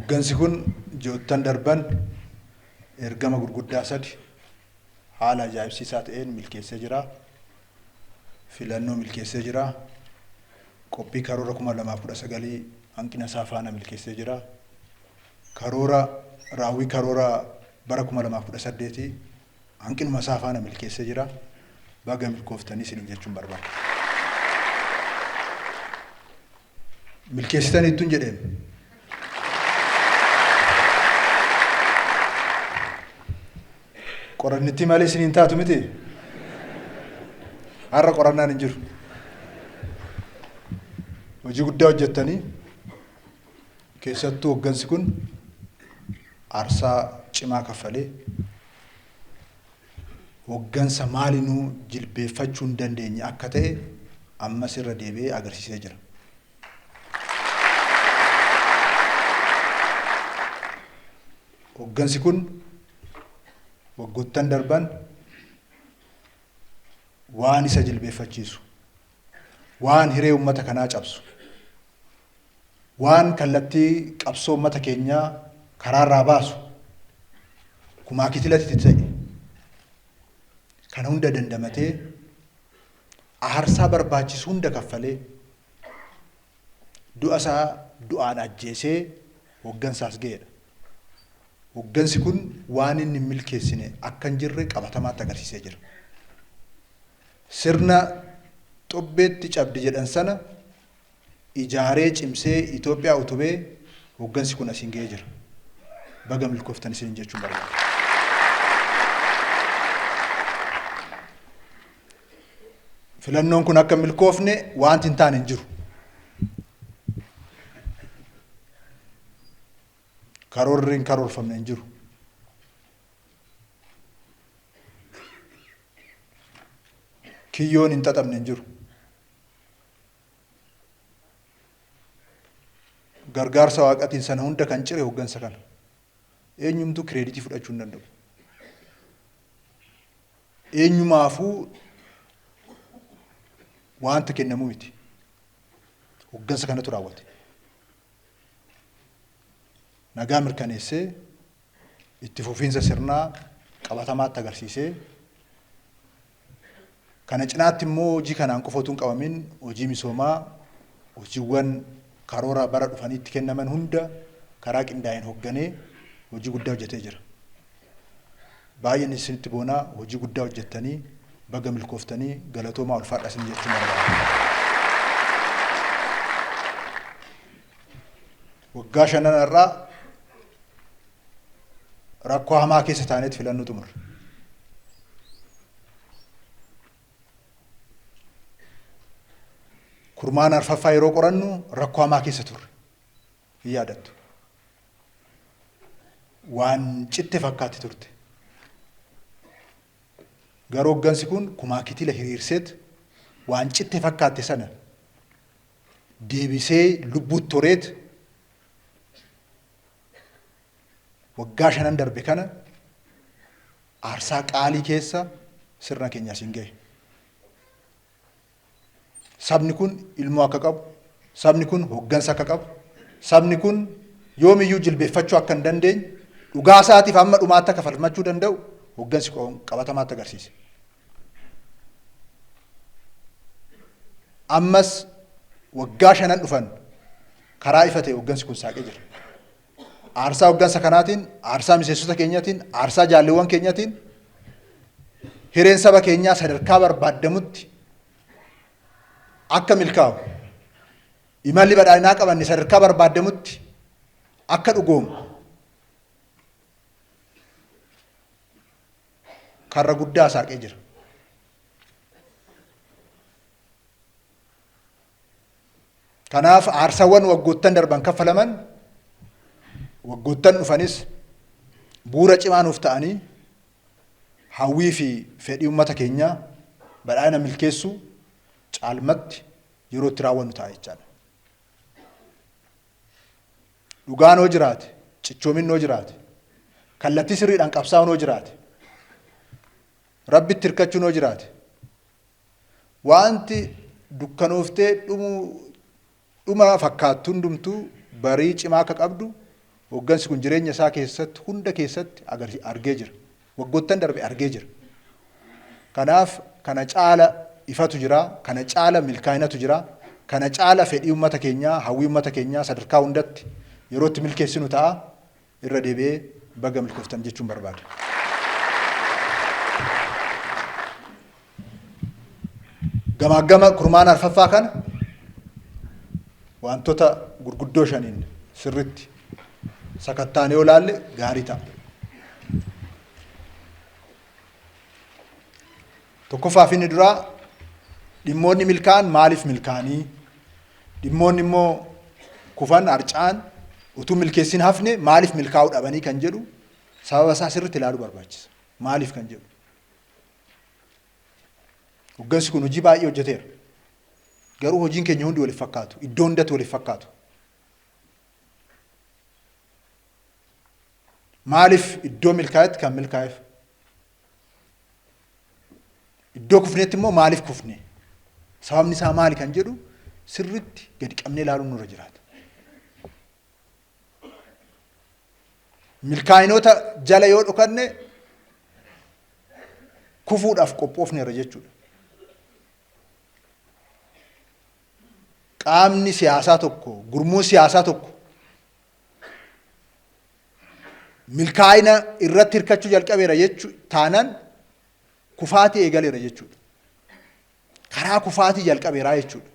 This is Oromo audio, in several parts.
Hoggansi kun ji'oottan darban ergama gurguddaa sadi haala ajaa'ibsiisaa ta'een milkeessee jira. Filannoo milkeessee jira. Qophii karoora 2019 hanqina isaa faana milkeessee jira. Karoora raawwii karoora bara 2018 hanqinuma isaa faana milkeessee jira. Baga milkooftanii isiniin jechuun barbaada. Milkeessitaniittuun jedheen. Qorannittii malee isiniin taatu miti. Har'a qorannaan hin jiru. Hojii guddaa hojjettanii keessattuu hoggansi kun aarsaa cimaa kaffalee hoggansa maalinuu jilbeeffachuu hin dandeenye akka ta'e ammas irra deebi'ee agarsiisee jira. Hoggansi kun waggoottan darban waan isa jilbeeffachiisu, waan hiree uummata kanaa cabsu, waan kallattii qabsoo uummata keenyaa karaarraa baasu kumaa kitilatti ta'e kana hunda dandamatee aarsaa barbaachisu hunda kaffalee du'a isaa du'aan ajjeesee hoggansaas ga'eedha. Hoggansi kun waan inni hin milkeessine akka hin jirre qabatamaatti agarsiisee jira. Sirna xobbeetti cabdi jedhan sana ijaaree cimsee Itoophiyaa utubee hoggansi kun asiin ga'ee jira. Baga milkooftan isiniin jechuun barbaada. Filannoon kun akka hin milkoofne wanti hin taane hin jiru. Karoorri hin karoorfamne hin jiru. Kiyyoon hin xaxamne hin jiru. Gargaarsa waaqatiin sana hunda kan cire hoggansa kana. Eenyumtuu kireeditii fudhachuu hin danda'u. Eenyumaafuu wanta kennamu miti. Hoggansa kanatu raawwate. Nagaa mirkaneessee itti fufiinsa sirnaa qabatamaatti agarsiisee kana cinaatti immoo hojii kanaan qofa utuu hin qabamin hojii misoomaa hojiiwwan karoora bara dhufaniitti kennaman hunda karaa qindaa'een hogganee hojii guddaa hojjetee jira. Baay'een isinitti boonaa hojii guddaa hojjettanii baga milkooftanii galatoomaa ulfaadha isin jechuun barbaada. Waggaa shanan har'aa rakkoo hamaa keessa taaneet filannoo xumurre. Kurmaan arfaffaa yeroo qorannu rakkoo hamaa keessa turre. Hin yaadattu. Waan citte fakkaatti turte. Garuu hoggansi kun kumaa kitila hiriirseet waan citte fakkaatte sana deebisee lubbuutti horeet waggaa shanan darbe kana aarsaa qaalii keessa sirna keenya asiin gahe. Sabni kun ilmoo akka qabu, sabni kun hoggansa akka qabu, sabni kun yoomiyyuu jilbeeffachuu akka hin dandeenye, dhugaa isaatiif hamma dhumaatti akka falmachuu danda'u hoggansi qabatamaatti agarsiise. Ammas waggaa shanan dhufan karaa ifa ta'e hoggansi kun saaqee jira. Aarsaa hoggansa kanaatiin, aarsaa miseensota keenyatiin, aarsaa jaalleewwan keenyatiin hireen saba keenyaa sadarkaa barbaadamutti akka milkaa'u, imalli badhaadhinaa qabanne sadarkaa barbaadamutti akka dhugoomu karra guddaa saaqee jira. Kanaaf aarsaawwan waggoottan darban kaffalaman waggoottan dhufanis bu'uura cimaa nuuf ta'anii hawwii fi fedhii uummata keenyaa badhaadhina milkeessuu caalmatti yeroo itti raawwannu ta'a jechaadha. Dhugaan hoo jiraate, cichoominni hoo jiraate, kallattii sirriidhaan qabsaa'uun hoo jiraate, Rabbitti hirkachuun hoo jiraate, Wanti dukkanooftee dhumuu dhuma fakkaattu hundumtuu barii cimaa akka qabdu Hooggansi kun jireenya isaa keessatti hunda keessatti argee jira. Waggoottan darbe argee jira. Kanaaf kana caala ifatu jira, kana caala milkaa'inatu jira, kana caala fedhii uummata keenyaa, hawwii uummata keenyaa sadarkaa hundatti yeroo itti milkeessinu ta'a. Irra deebi'ee baga milkooftan jechuun barbaada. Gamaaggama kurmaana arfaffaa kana wantoota gurguddoo shaniin sirritti sakattaanee yoo ilaalle gaarii ta'a. Tokkoffaa fi inni duraa, dhimmoonni milkaa'an maaliif milkaa'anii, dhimmoonni immoo kufan harca'an utuu milkeessin hafne maaliif milkaa'uu dhabanii kan jedhu sababa isaa sirriitti ilaaluu barbaachisa. Maaliif kan jedhu. Hoggansi kun hojii baay'ee hojjeteera. Garuu hojiin keenya hundi waliif fakkaatu. Iddoo hundatti waliif fakkaatu. Maaliif iddoo milkaa'etti kan milkaa'eef? Iddoo kufnetti immoo maaliif kufne? Sababni isaa maali kan jedhu sirriitti gadi qabnee ilaaluun nurra jiraata. Milkaa'inoota jala yoo dhokanne kufuudhaaf qophoofneerra jechuudha. Qaamni siyaasaa tokko, gurmuun siyaasaa tokko milkaa'ina irratti hirkachuu jalqabeera jechuu taanaan kufaatii eegaleera jechuudha. Karaa kufaatii jalqabeeraa jechuudha.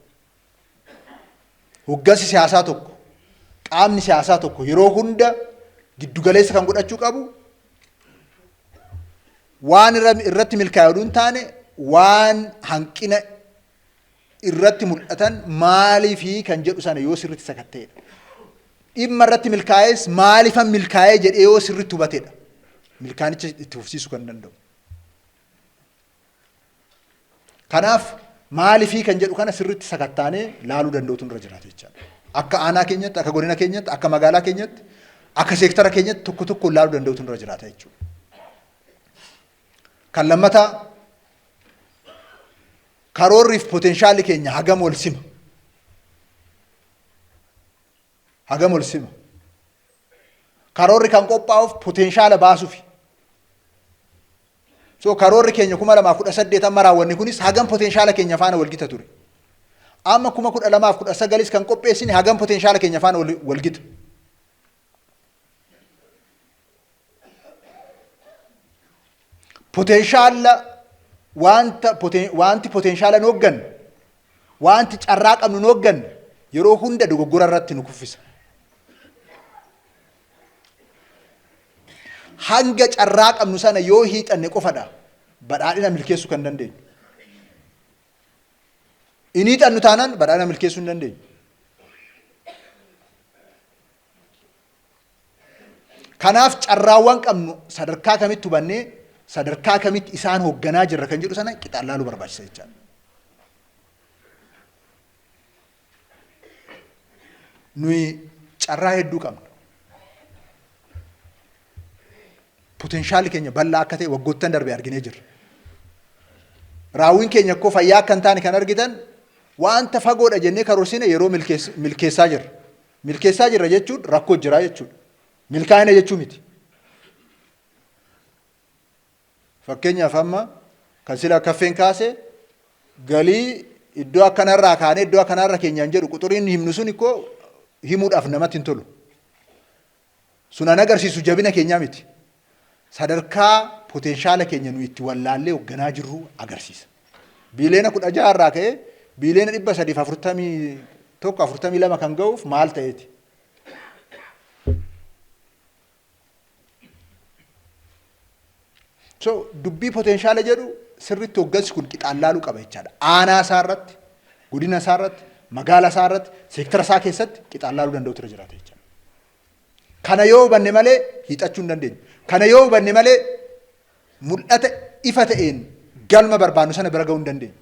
Hoggansi siyaasaa tokko, qaamni siyaasaa tokko yeroo hunda giddugaleessa kan godhachuu qabu waan irratti milkaa'e oduu hin taane waan hanqina irratti mul'atan maaliifi kan jedhu sana yoo sirriitti sakatta'edha. Dhimma irratti milkaa'es maaliifan milkaa'ee jedhee yoo sirriitti hubatedha. Milkaanicha itti fufsiisuu kan danda'u. Kanaaf maaliifii kan jedhu kana sirriitti sakattaanee laaluu danda'utu nurra jiraata jechaadha. Akka aanaa keenyatti, akka godina keenyatti, akka magaalaa keenyatti, akka seektara keenyatti tokko tokkoon laaluu danda'utu nurra jiraata jechuudha. Kan lammataa, karoorriif poteenshaalli keenya hagam wal sima? Hagam wal sima? Karoorri kan qophaa'uuf poteenshaala baasuufi. So karoorri keenya 2018 amma raawwanne kunis hagam poteenshaala keenya faana wal gita ture. Amma 2019s kan qopheessine hagam poteenshaala keenya faana wal gita. Poteenshaala wanta wanti poteenshaala nu hoogganne, wanti carraa qabnu nu hoogganne yeroo hunda dogoggora irratti nu kuffisa. Hanga carraa qabnu sana yoo hiixanne qofadha badhaadhina milkeessuu kan dandeenyu. Hin hiixannu taanaan badhaadhina milkeessuu hin dandeenyu. Kanaaf carraawwan qabnu sadarkaa kamitti hubannee sadarkaa kamitti isaan hoogganaa jirra kan jedhu sana qixaan laaluu barbaachisa jechaadha. Nuyi carraa hedduu qabna. Poteenshaalli keenya bal'aa akka ta'e waggoottan darbe arginee jirra. Raawwiin keenya akkoo fayyaa akka hin taane kan argitan wanta fagoodha jennee karoorsine yeroo milkeessaa jirra. Milkeessaa jirra jechuun rakkoo jira jechuudha. Milkaa'ina jechuu miti. Fakkeenyaaf amma kan sila kaffeen kaase, galii iddoo akkanarraa kaanee iddoo akkanarra keenyaan jedhu quxuriin himnu sun ikkoo himuudhaaf namatti hin tolu. Sun an agarsiisu jabina keenyaa miti. Sadarkaa potenshaala keenya nu itti wallaallee hoogganaa jirru agarsiisa. Biiliyoona 16 irraa ka'ee biiliyoona 341, 42 kan ga'uuf maal ta'eeti? So dubbii potenshaala jedhu sirriitti hooggansi kun qixaan laaluu qaba jechaadha. Aanaa isaa irratti, godina isaa irratti, magaala isaa irratti, seektara isaa keessatti qixaan laaluu danda'utu irra jiraata jechaadha. Kana yoo hubanne malee hiixachuu hin dandeenyu. Kana yoo hubanne malee mul'ata ifa ta'een galma barbaannu sana bira ga'uu hin dandeenyu.